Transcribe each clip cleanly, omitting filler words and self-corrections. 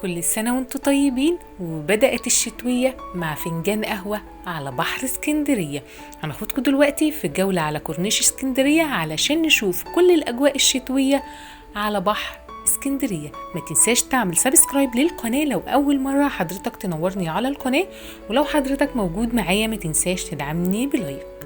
كل سنة وانتم طيبين. وبدأت الشتوية مع فنجان قهوة على بحر اسكندرية. هناخدكم دلوقتي في جولة على كورنيش اسكندرية علشان نشوف كل الأجواء الشتوية على بحر اسكندرية. ما تنساش تعمل subscribe للقناة لو أول مرة حضرتك تنورني على القناة، ولو حضرتك موجود معايا ما تنساش تدعمني ب like.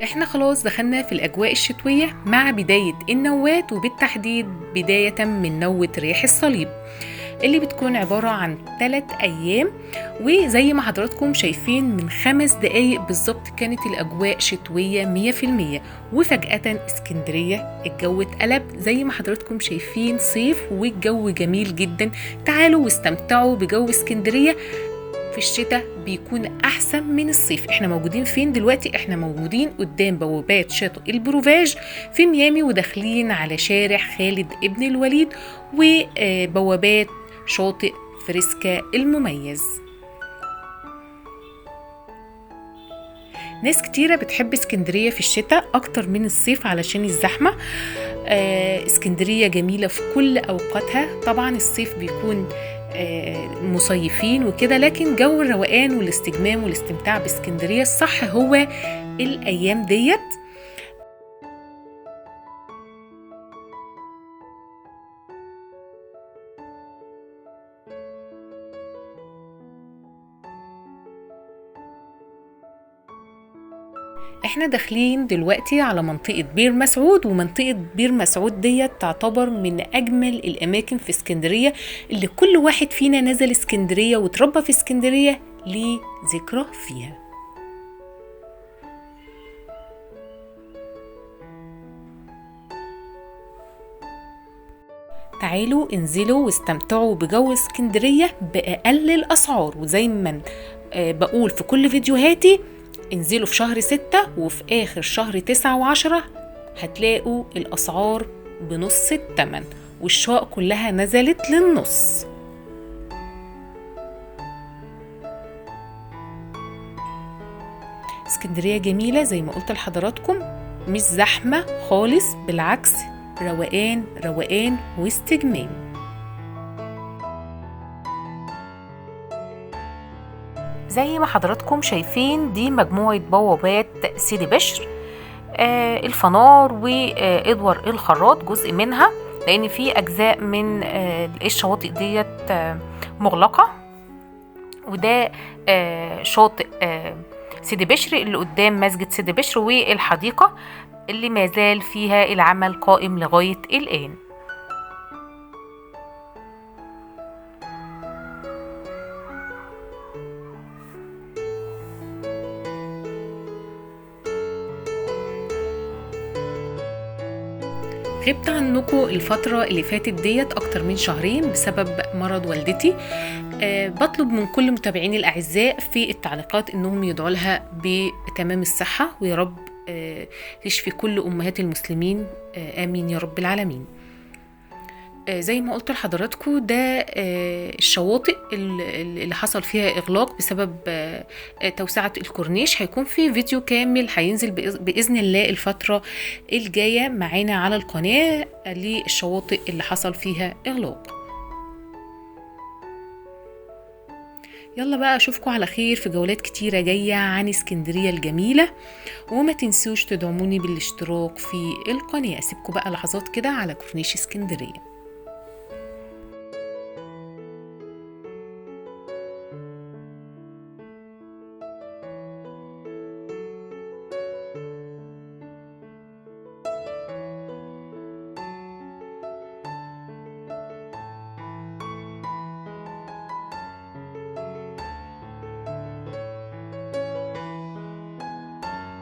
احنا خلاص دخلنا في الأجواء الشتوية مع بداية النوات، وبالتحديد بداية من نوة ريح الصليب اللي بتكون عبارة عن 3 أيام. وزي ما حضراتكم شايفين من 5 دقايق بالظبط كانت الأجواء شتوية 100%، وفجأة اسكندرية الجو اتقلب زي ما حضراتكم شايفين صيف والجو جميل جدا. تعالوا واستمتعوا بجو اسكندرية في الشتاء، بيكون احسن من الصيف. احنا موجودين فين دلوقتي؟ احنا موجودين قدام بوابات شاطئ البروفاج في ميامي، وداخلين على شارع خالد ابن الوليد وبوابات شاطئ فريسكا المميز. ناس كتيرة بتحب اسكندرية في الشتاء اكتر من الصيف علشان الزحمة. اسكندرية جميلة في كل اوقاتها. طبعا الصيف بيكون مصيفين وكده، لكن جو الروقان والاستجمام والاستمتاع باسكندرية الصح هو الأيام ديت. احنا داخلين دلوقتي على منطقة بير مسعود، ومنطقة بير مسعود ديت تعتبر من أجمل الأماكن في اسكندرية، اللي كل واحد فينا نزل اسكندرية وتربى في اسكندرية ليه ذكرى فيها. تعالوا انزلوا واستمتعوا بجو اسكندرية بأقل الأسعار، وزي ما بقول في كل فيديوهاتي انزلوا في شهر 6 وفي آخر شهر 9 و10 هتلاقوا الأسعار بنص التمن، والشقق كلها نزلت للنص. اسكندرية جميلة زي ما قلت لحضراتكم، مش زحمة خالص، بالعكس روقان روقان واستجمام. زي ما حضراتكم شايفين دي مجموعة بوابات سيدي بشر، الفنار وادوار الخراط جزء منها، لان في اجزاء من الشواطئ ديت مغلقة. وده شاطئ سيدي بشر اللي قدام مسجد سيدي بشر والحديقة اللي ما زال فيها العمل قائم لغاية الآن. غبت عنكم الفترة اللي فاتت ديت أكتر من شهرين بسبب مرض والدتي. بطلب من كل متابعيني الأعزاء في التعليقات إنهم يدعوا لها بتمام الصحة، ويا رب تشفي كل أمهات المسلمين، آمين يا رب العالمين. زي ما قلت لحضراتكم ده الشواطئ اللي حصل فيها إغلاق بسبب توسعة الكورنيش. هيكون في فيديو كامل هينزل بإذن الله الفترة الجاية معانا على القناة للشواطئ اللي حصل فيها إغلاق. يلا بقى اشوفكم على خير في جولات كتيرة جاية عن اسكندرية الجميلة، وما تنسوش تدعموني بالاشتراك في القناة. اسيبكم بقى لحظات كده على كورنيش اسكندرية.